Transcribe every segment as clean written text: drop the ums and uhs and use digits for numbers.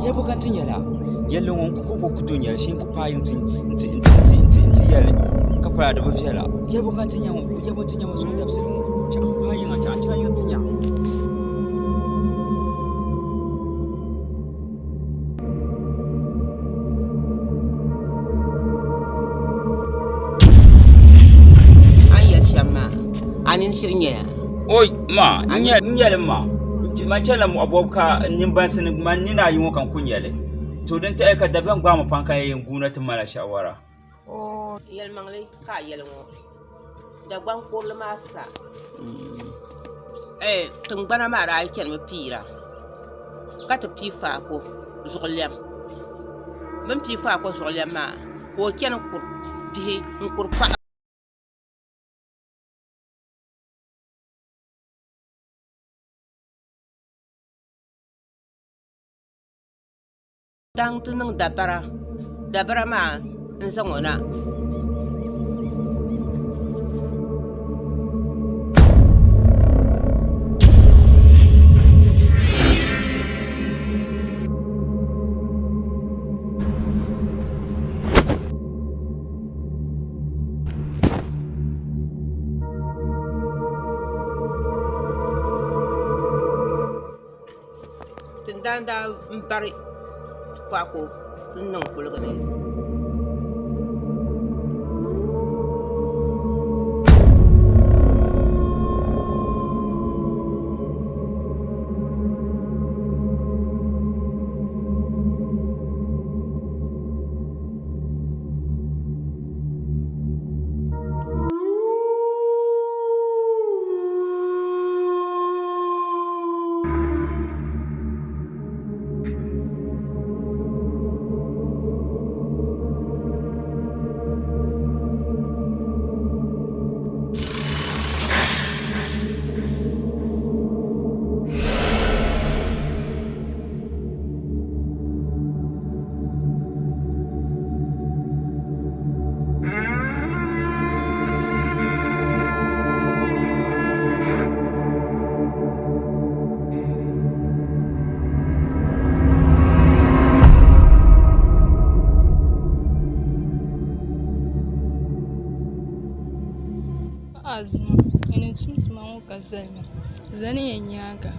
Yɛlibu ka n ti nyɛla yɛlli ŋɔ n ku bo ku tooi nyɛli shee n ku paai yiŋ ti yɛli ka pala di bi viɛla yɛlibu ka n ti nyɛ ŋɔ yɛlibu n ti nyɛ ŋɔ zuŋɔ dabisili ŋɔ chɛ n paai yiŋa chɛ n chaŋ yiŋ ti nya. A ni yɛli shɛm maa a nini shiri nyɛya? Oi ma n nyɛli ma man chɛnila mɔɣu bɔbu ka n nini bansi ni man nina ayi ŋɔ ka n ku nyɛli to din taɣi ka dabiɛm gbaai ma pam ka yɛn guuna ti mali shawara. Yɛlimaŋli ka a yɛli ŋɔ Dagbaŋ kurili maa sa tiŋgbana maa daa chanimi piira ka ti pii faako zuɣu lɛm bɛ ni pii faako zuɣu lɛm maa ka o chani kuri bihi n-kuri paɣa. Daŋ ti niŋ dabara dabara maa n zaŋ o na. Tindaana daa bari kpaako n niŋ kuligi ni. Paɣa Azima ŋun tum tuma ŋɔ ka zalima zani ya nyaanga.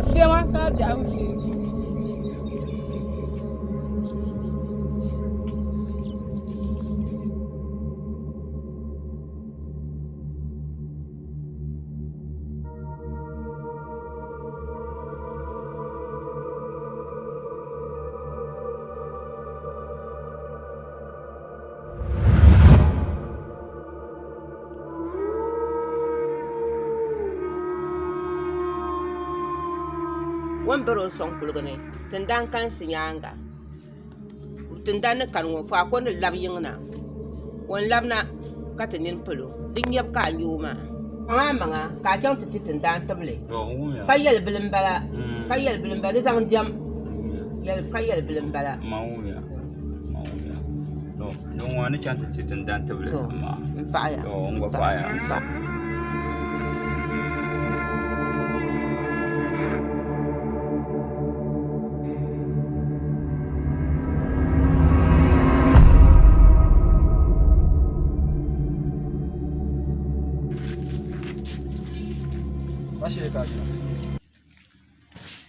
Shɛŋa ka biɛhigu shee. O ni bari o sɔŋ kuligi ni, Tindan kalinsi nyaaŋa. Tindan ni kani ŋɔ, Faako ni labi yiŋ na. O ni labina ka ti nini palo. Di nyɛbu ka a nya o maa. Kpaŋ a maŋa ka a chaŋ ti ti Tindan tibili, ka yɛli bili m-bala, ka yɛli bili m-bala, di zaŋ diɛm, ka yɛli bili m-bala. M paɣiya.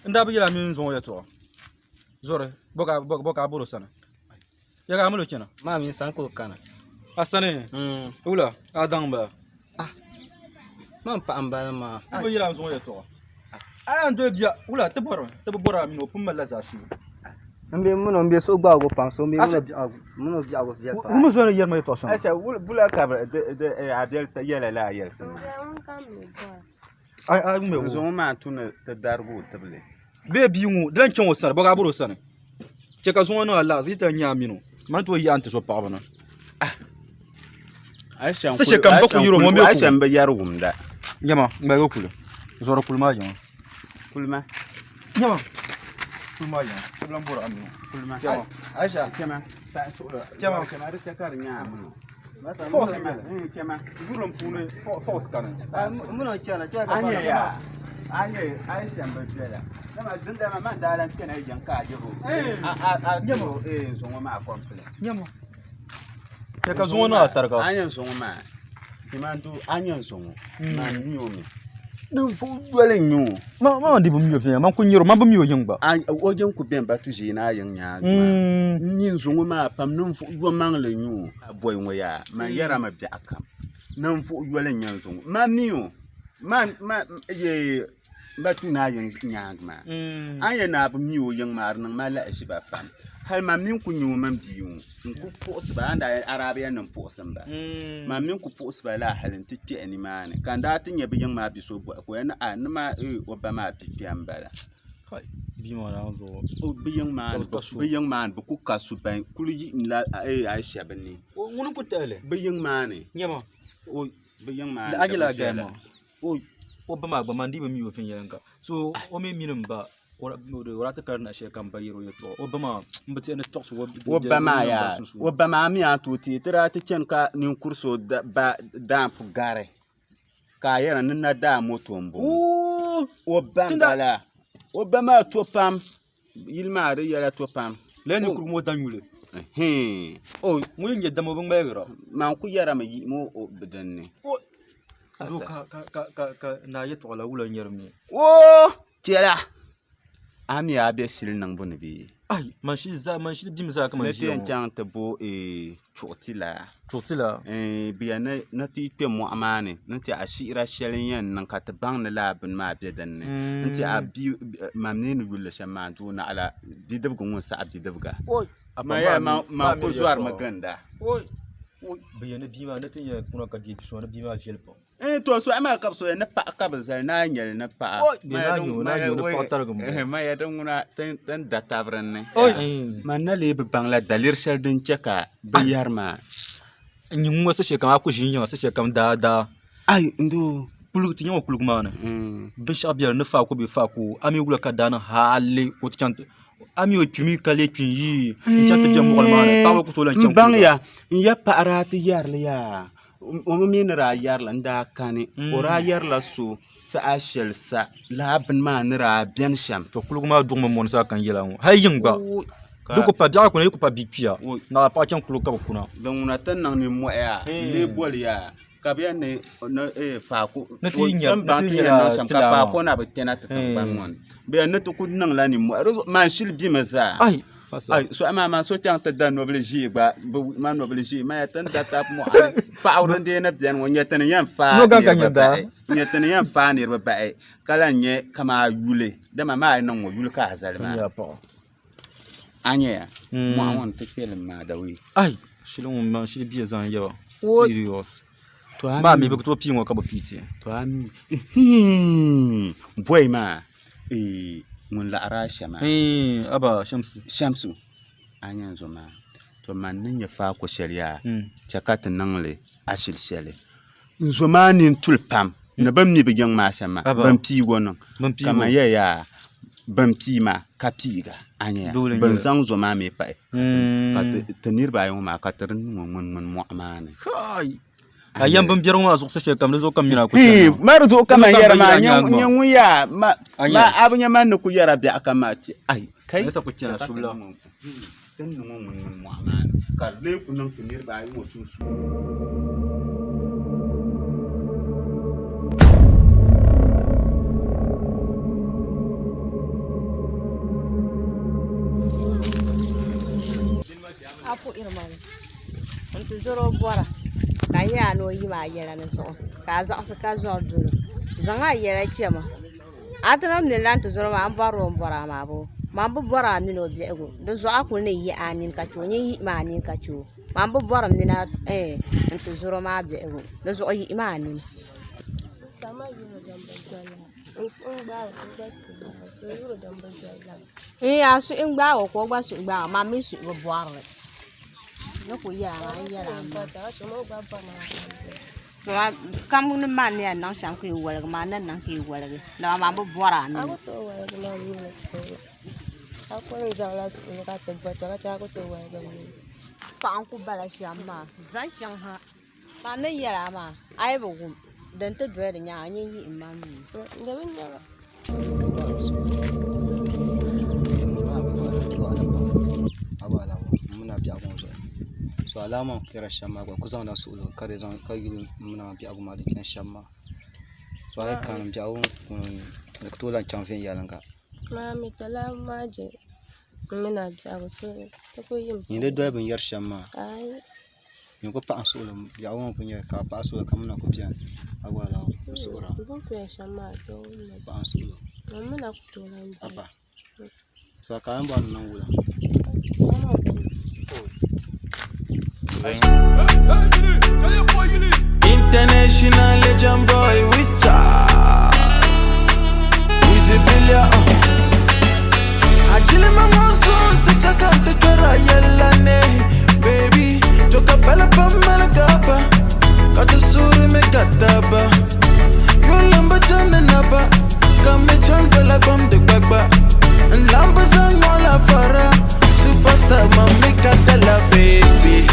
N daa bi yɛla mini zuŋɔ yɛltɔɣa zɔri bɔ ka a bɔri o sani ya ka a mali o chɛna maa mini sani ka o kana a sani wula a daŋ n-bala Man paɣa n-bala maa n bi yɛla n zuŋɔ yɛltɔɣa a yɛn doli bia wula ti bɔrimi ti bi bɔri a mini o pun malila zaashee N be mini o n be suhugarigu pam so n be mini o biɛhigu viɛli pam. Wumi zoli ni yɛri ma yɛltɔɣa shɛŋa. Aisha, bula ka a biɛli yɛla lala yɛlisi maa? A N zaŋ o maa tu ni ti darigi o tibili. Bee bia ŋɔ di lan chaŋ o sani bɔ ka a bɔri o sani chɛ ka zuŋɔ niŋ a laɣizi yi ti lan nya a mini o man tooi yaai n-ti so paɣiba ni. Sa shɛli kam ba ku yɛri o ŋɔ mi Aisha m bi yɛri wumda. Nyama ŋmaligi kuli zɔri kuli maa yiŋa. Kuli ma. Nyama kuli maa yiŋa ti bi lan bɔri a mini o. Kuli ma. Chama. Aisha chama. Chama. Chama di chɛ ka di nya a mini o. Force chama. Yurilim puuni force kani. Mini o chana chɛ ka A nyɛ yaa. A nyɛ Aisha m bi viɛla. Dama dindali maa man daa lan kpɛna yiŋ ka a yɛri o. A tiri o n zuŋɔ maa complain. Nyama. Chɛ ka zuŋɔ niŋ a tariga. A nyɛ zuŋɔ maa Imandu a nyɛ zuŋɔ man mi o mi. Ninvuɣ yoli n-nyɛ o. Man di bi mi o viɛnyɛla man ku nyari o man bi mi o yiŋ gba. O yiŋ ku beni Batu ʒee naa yiŋ nyaaŋa maa. N mi zuŋɔ maa pam ninvuɣ yomaŋli n-nyɛ o. A bɔi ŋɔ yaa man yɛrimi biɛɣu kam ninvuɣ yoli n-nyɛ zuŋɔ man mi o man yee Batu naa yiŋ nyaaŋa maa a ni yɛn naa bi mi o yiŋ maa di niŋ ma lahiʒiba pam hali man mi n-ku nya o mini bia ŋɔ n-ku puɣisi ba a ni daa Arabianim puɣisi ba man mi n-ku puɣisi ba laa hali nti kpɛhi nimaani ka n daa ti nya bɛ yiŋ maa bi so bɔhi ka o yɛli ni a ni maa o ba maa bi kpɛm m-bala bɛ yiŋ maa ni bɛ ku ka so ban kuli yihimla Aisha bɛ ni bɛ yiŋ maa ni bɛ yiŋ maa ni O ba maa gba man dii bi mi o viɛnyɛliŋga so o mi mini n ba o daa ti karindi shɛli ka n ba yɛri o yɛltɔɣa o ba maa n bi tiɛhi ni tɔɣisi o O ba maa yaa o ba maa mi a tooi teei ti daa ti chani ka ninkuri so ba daampu gari ka a yɛra ni na daa moto n bɔŋɔ o ba n bala o ba maa to pam yili maa di yɛla to pam lala ninkurigu ŋɔ da nyuli ŋun yɛn nyɛ dama o bi ŋmaligira man ku yɛrimi yihimi o bi dinni doo ka naa yɛltɔɣa la wula n-nyɛ di mi o chɛla a mi a be shili niŋbu ni bee ai man shili zaa man shili bimi zaa ka man ni ti ʒiya yɛn ŋɔ chaŋ ti bo chuɣu ti la chuɣu ti la bɛ yɛn ni ti kpɛ mɔɣu maa ni n ti a shihira shɛli n yɛn niŋ ka ti baŋ ni laa bini maa bɛ din ni n ti a bia mam mi ni yulli shɛm maa doo naɣila bidibga ŋun saɣi bidibga man ku zɔrimi ginda bɛ yɛn ni bia maa ni ti yɛn kuna ka deei bia so ni bia maa viɛli pam to sɔɣi maa ka bi soya ni paɣa ka bi zali ni a nyɛli ni paɣa maya din ŋuna tin da tabi dinni man na lee bi baŋla daliri shɛli din chɛ ka bi yɛri maa n nyɛ ŋɔ sa shɛli kam a ku ʒi yiŋa sa shɛli kam daa daa ai n doo ti nyɛ ŋɔ kuligi maa ni binshaɣu biɛni ni faako bɛ faako a mi wula ka daa niŋ hali ka o ti chaŋ a mi o kpimi ka lee kpi n yi n chaŋ ti bɛ moɣali maa ni paɣaba ku tooi lahi chaŋ n baŋya n ya paɣa daa ti yɛrili yaa O mi ni daa yɛrili n daa kani o daa yɛrila so saha shɛli sa laa bini maa ni daa bɛni shɛm to kuligi maa duɣumi mɔni sa ka n yɛla ŋɔ hali yiŋ gba di ku pa biɛɣu kuna di ku pa bia kpiya naɣila paɣa chaŋ kuligi ka bi kuna din ŋuna ti niŋ nimmohi yaa n lee boli yaa ka bi yɛn ni faako Ni ti yi nya- n baŋ ni ti ti yɛn nyɛla niŋ shɛm ka tilaa maa. faako na bi kpɛna ti tingbani ŋɔ ni bi yɛn ni ti ku niŋla nimmohi di zuɣu maan shili bimi zaa ai Ai, so amaa maa so chaŋ ti da nobili ʒee gba bi ma nobili ʒee maya ti ni da tabi mɔɣuni paɣaba din dee ni beni ŋɔ nyɛ ti ni yɛn faai No gan ka niriba nyɛ daa. bahi nyɛ ti ni yɛn faai niriba bahi ka lahi nyɛ kamani yuli dama maa yi niŋ ŋɔ yuli ka a zali maa N-nyɛ paɣa. a nyɛya mɔɣu ŋɔ ni ti kpɛlim maa dawei Ai, shili ŋun maŋ shili bia zaŋ yaba. Serious. Maa mi bɛ ku tooi pii ŋɔ ka bi pii ti. To a mi bɔi maa Ŋun laɣiri a shɛm maa. Aba Shamsi. Shamsu, a nya n zo maa, to man ni nya faako shɛli yaa, chɛ ka ti niŋ li ashili shɛli. N zo maa nini tuli pam ni bɛ ni mi bɛ yiŋ maa shɛm maa, bɛn piig o niŋ. Ka man yɛli yaa, bɛn pii ma ka piiga, a nya yaa, bɛn zaŋ zo maa mi pahi ka ti niriba ayi ŋɔ maa ka ti di niŋ o ŋmani mɔɣu maa ni. Ka yɛm bin biɛri ŋɔ maa zuɣu shɛli kam di zuɣu ka mina ku chani maa. Ma di zuɣu ka man yɛra maa nyɛ ŋun yaa ma a bi nya man ni ku yɛra biɛɣu kam maa ti ai kai Yisa ku chana subila. Tin niŋ o ŋun ŋun mɔɣu maa ni ka di lee ku niŋ ti niriba ayi ŋɔ sunsuuni. A puhiri ma mi n ti zɔri o bɔra ka n yɛli a ni o yim a yɛla ni zuɣu ka a zaɣisi ka zɔri dolo zaŋ a yɛla chɛ ma a ti niŋ nini lan ti zɔri maa a ni bɔri o ni bɔri a maa boo man bi bɔri a mini o biɛhigu di zuɣu a kuli ni yihi a nini ka chɛ o nyin yihimi a nini ka chɛ o man bi bɔri m mini n ti zɔro maa biɛhigu di zuɣu yihimi a nini. N a suhu n gbaagi o ka o gba suhu gbaagi o man mi suhu bi bɔrili ni ku yɛla maa n yɛla maa kam ni man ni yɛn niŋ shɛm ka yi woligi maa n ni niŋ ka yi woligi dama man bi bɔri a mini paɣa n ku bala shɛm maa zaŋ chaŋ ha Man ni yɛl a maa, a yi bi wum, din ti doli di nyaaŋa, nyin yihim ma nuu. So alama n kpɛra shɛm maa gba ku zaŋla suɣulo ka di zaŋ ka yuli mina biɛhagu maa di chɛni shɛm maa so a yi kana biɛhagu ŋo puuni di ku tooi lahi chɛŋ viɛnyɛlinga nyini di doli bin yɛri shɛm maa N ku paɣa n suhuri biɛhagu ŋo n ku nyɛli ka a paɣa suhuri ka muna ku biɛni a gba zaa n suhura paɣa n suhuri haba so ka a yɛn bori ni niŋ wula International legend boy with star. Wizzy Billia. Ajili mamuzu tichaka tichara yelane baby toka pala pa malakapa kata suri me kataba yulamba chana naba kame changala kwam de gbagba lamba zangwala fara superstar mami katala baby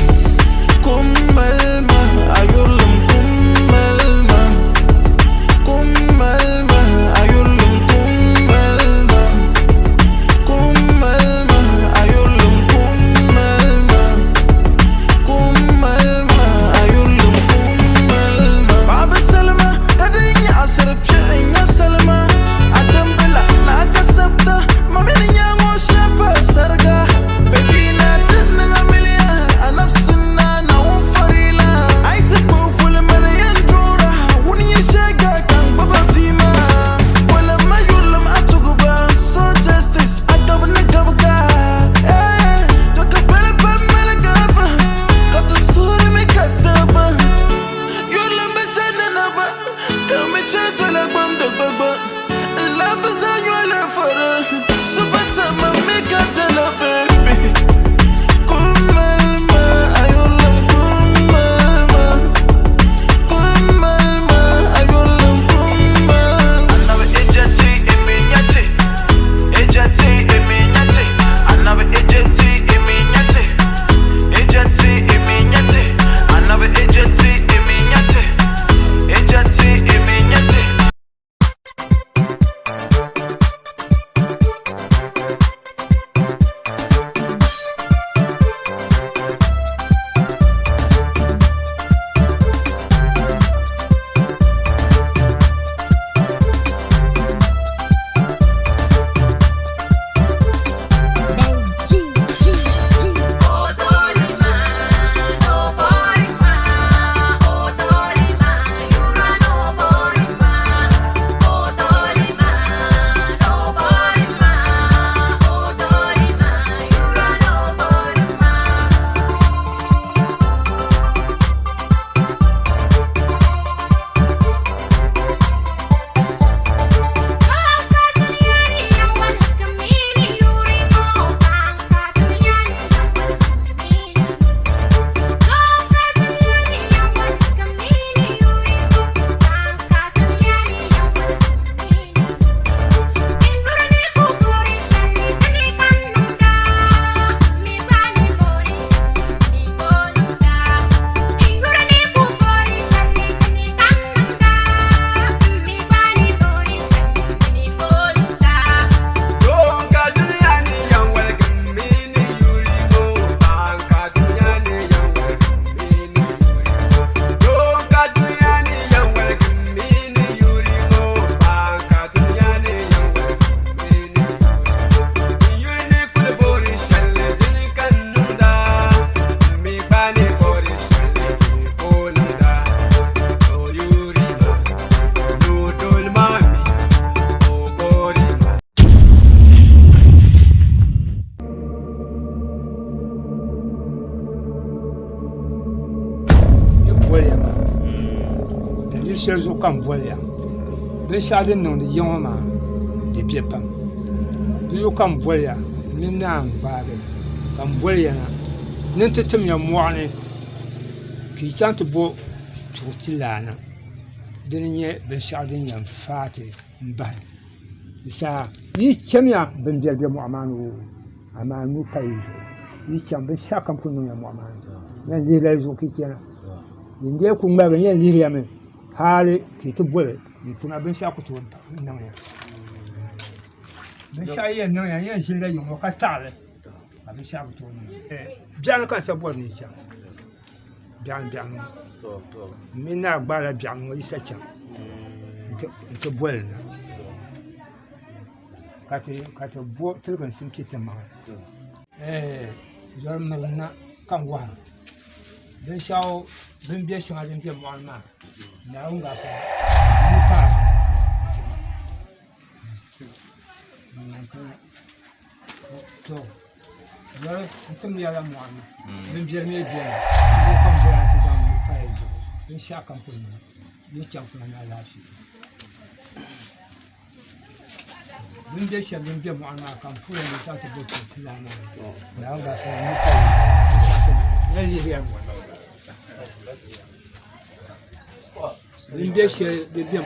kumalma ayulam kumalma. shɛli zuɣu ka n boli ya binshɛɣu din niŋdi ya ŋɔ maa di be pam di zuɣu ka n boli ya n mini naa n gbaagi ka n boli ya na ni n ti tim ya mɔɣuni ka yi chaŋ ti bo tuɣu ti laana dini n nyɛ binshɛɣu din yɛn faai ti n bahi di saha yi chamiya bin biɛri bɛ mɔɣu maa ni oo amaa nuu pa yi zuɣu yi chaŋ binshɛɣu kam ku niŋya mɔɣu maa ni yɛn lihirila yi zuɣu ka yi chana din dee ku ŋmaligi n yɛn lihiriya mi hali ka yi ti boli n kuna binshɛɣu ku tooi niŋya binshɛɣu yɛn niŋya n yɛn ʒinila yiŋ ŋɔ ka taɣali ka binshɛɣu bi tooi niŋ biɛɣuni ka n sa bɔri ni yi chaŋ biɛɣuni biɛɣuni n mini naa gbaala biɛɣuni ŋɔ yi sa chaŋ n ti boli na ka ti bo tiliginsim ti ti maŋa zoli miri na ka n wahira binshaɣu bin bɛ shɛŋa din bɛ moɣani maa Naawuni gaafara ni paai to zoli n tim yɛla moɣani din biɛri mii biɛni ka n bɔra ti zaŋ nuu paai zuɣu binshaɣu kam ku niŋ yi chɛŋ kuna ni alaafee Din bɛ shɛm din bɛ moɣani maa ka n puya ni chaŋ ti bo ti laa maa Naawuni gaafara nuu paai din bɛ shɛli din bɛ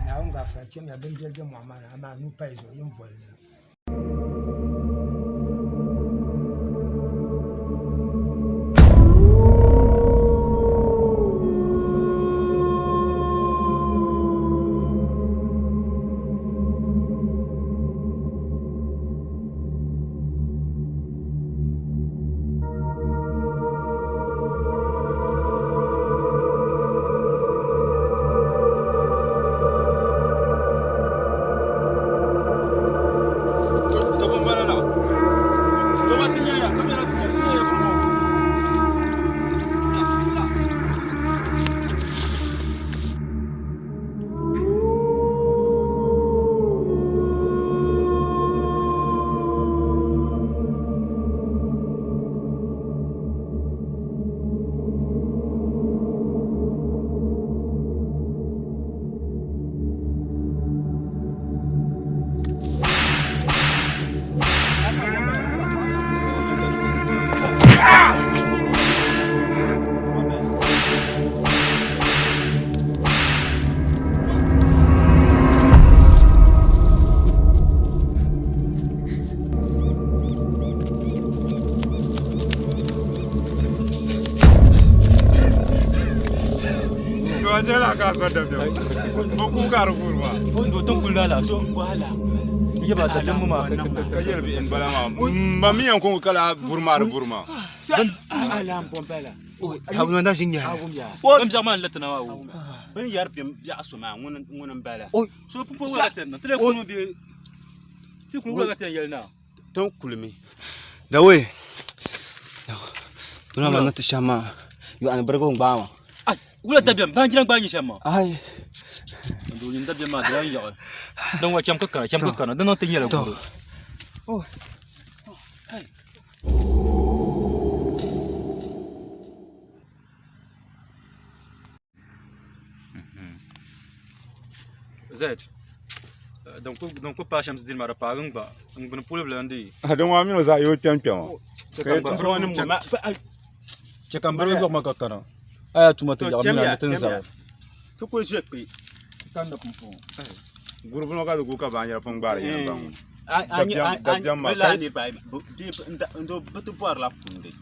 Naawuni gaafara chɛmiya bin biɛri bɛ moɣu maa ni amaa nuu payi zuɣu yin boli na. Ma mi yɛn ko kala buruma di buruma. Bin yɛri biɛɣu so maa ŋuni n bala. Tin kulimi. Dawei bina maa ni ti shɛm maa yɔɣuni birigu n gbaai ma. Wula dabiɛm baanjira n gbaai nyɛ shɛm maa. Ai. Doo nyin dabiɛm maa di lan yaɣi. Din wa chɛm ka kana chɛm ka kana di niŋ ti nyɛla goro. Zed din ku paai shɛm dini maa di paagi n gba n gbuni polo bi lan deei. Din maa mini o zaa yi o kpɛm kpɛma. Chɛ ka n biri yɔɣu ma ka kana a yaa tuma ti yaɣi mina ni ti ni zali. Ti kuli ʒe kpe. Gurubu ŋɔ ka di gu ka baanjira pun gbaari yɛn baŋ ŋɔ. Dabiɛm maa. Bi ti bɔrila kundi.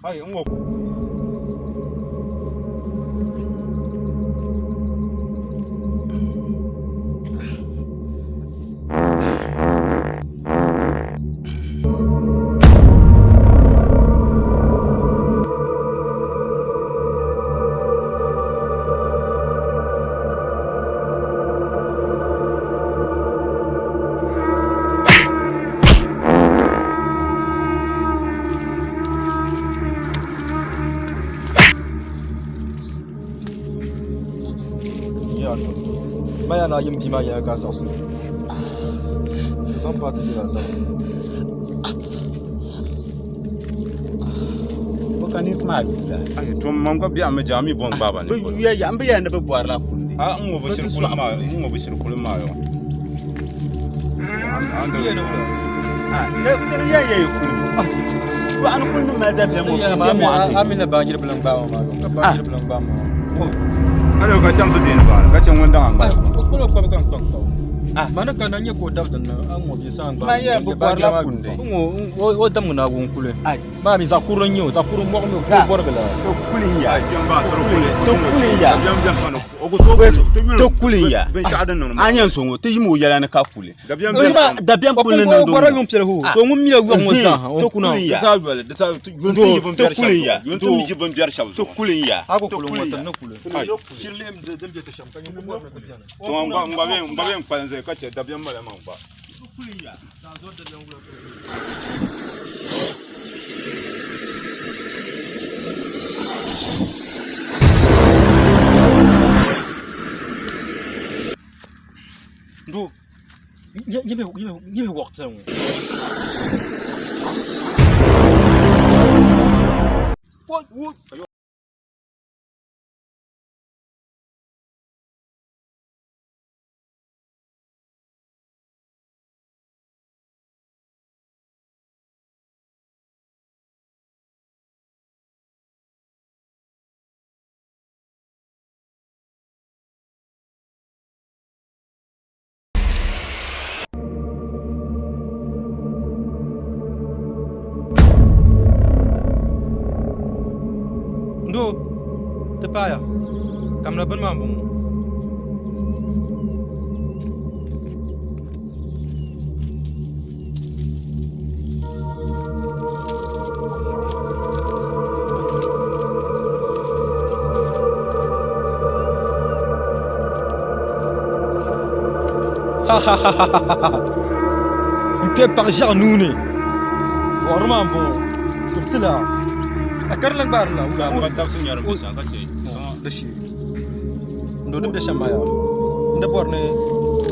Ma yaa naa yim bia maa yɛla ka a saɣisi o zaŋ paati yɛla taba. Fa niriba maa yuya. Ai to man gba biɛɣu mi jaa mi bɔn gbaaba ni. Bi yuya ya n bi yɛli ni bi bɔrila kundi. A n ŋɔ bi shiri kuli maa n ŋɔ bi shiri kuli maa yo. Ne tiri ya ye kuli. Paɣa ni kuli ni mali dabiɛm ŋɔ bɛ mɔɣu ni. A mi ni baanjiri bilim gbaaba maa yo ka baanjiri bilim gbaaba maa. Alo ka chamsi deeni baani ka chɛ ŋun daŋ a ŋmali. O kpala o kpabi ka n kpabi kpabi. Mani ka na nyɛ ka o dabi dinni a ŋɔ bia saa n gbaai. Man yɛli bi bɔrila kundi. O damgi na ŋun kuli. Maa mi zaɣ kurili n nyɛ o zaɣ kurili mɔɣu mi o bɔrigi la. Ti kuli n ya. Ti kuli n ya. Ti kuli n ya. A nyɛ n so ŋɔ ti yim o yɛla ni ka kuli. Dabiɛm kuli ni niŋdi o bɔrila yuŋ piɛli hoo so ŋun mila yɔɣu ŋɔ zaa ha o kuna. Ti kuli n ya. Ti kuli n ya. A ku kuli ŋɔ ti ni kuli. N gba bɛ n kpalim zaya ka chɛ dabiɛm mali ma gba. Doo, nyɛ wɔɣ piɛla ŋɔ. Doo, ti paaya kamina bini maa n-bɔŋɔ. N kpɛ paɣa ʒiɛɣu nuuni wɔɣiri maa n bɔŋɔ o bi tila a karili gbaarila di shee n do din bɛ shɛm maa yaa n di bɔri ni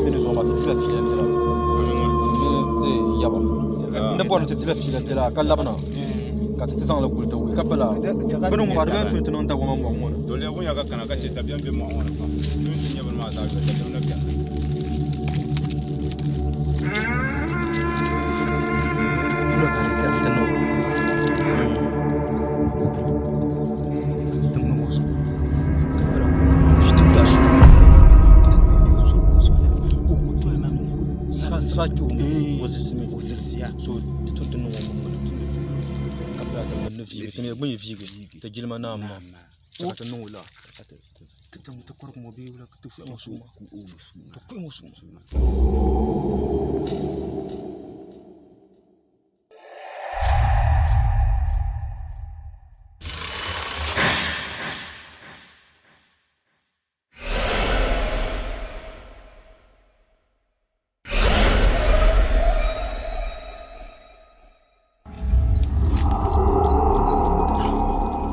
mini zuɣu maa ti dila fiila biɛla yaba n di bɔri ni ti dila fiila biɛla ka labina ka ti ti zaŋli kuli ti wuhi ka pala bini ŋɔ maa di bɛn ti niŋ dagoma mɔɣu ŋɔ ni Doliya wunya ka kana ka chɛ dabiɛm bɛ mɔɣu ŋɔ ni pam. Ti ti nyɛ bini maa zaa yoli dabiɛm na bɛni. Wula ka di tɛri ti niŋ ti niŋ o zuɣu ka pala yi ti gba ʒi siɣa kpɛ o mi o zilisi mi o zilisiya so di tu ti niŋ o ka pala ti ni viigi ti mi gbuni viigi ti jilima naa maa ka ti niŋ o la ti kɔrigi ŋɔ bee wula ti kpuɣi ŋɔ suuma ti kpuɣi ŋɔ suuma.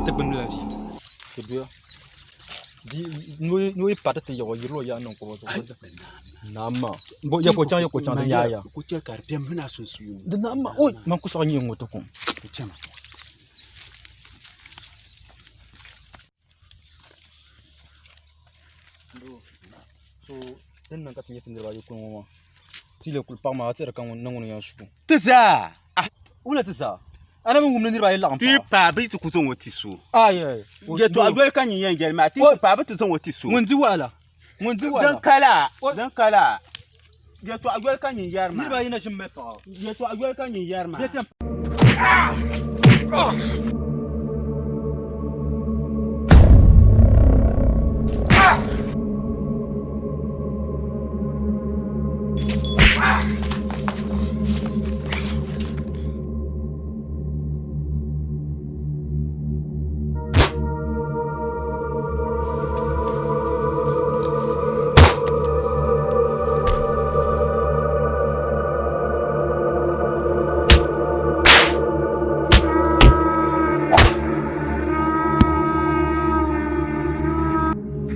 Ti gbunni la viigi ti doya ni o yi pari ti yaɣi o yirila o yaɣa niŋ kuɣu zuɣu naam maa ya ka o chaŋ ya ka o chaŋ di nyaaya di naam maa oi man ku sɔɣi nyɛ ŋɔ ti kum so din niŋ ka ti nyɛ ti niriba ayi kuli ŋɔ maa ti lee kuli paɣa maa a tɛri ka ŋuni niŋ ŋuni yɛn su Ti zaa. Wula ti zaa a na mi wum ni niriba ayi laɣim Ti paɣa paai bɛ ti ku zaŋ o ti so. Ayi. Yɛtɔɣa yoli ka nyin yɛn yɛli maa ti ku paai bɛ ti zaŋ o ti so. Ŋun di wahala. Ŋun di wahala. Din kala. Din kala. Yɛtɔɣa yoli ka nyin yɛri maa. Niriba ayi na ʒini mali paɣa. Yɛtɔɣa yoli ka nyin yɛri maa.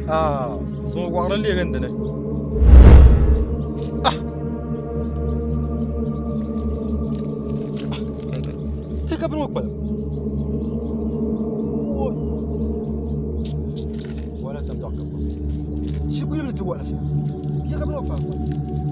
Ah, zuŋɔ waɣiri leegi n dini. Ah. Kai ka bini ŋɔ kpalim. ŋɔ faako.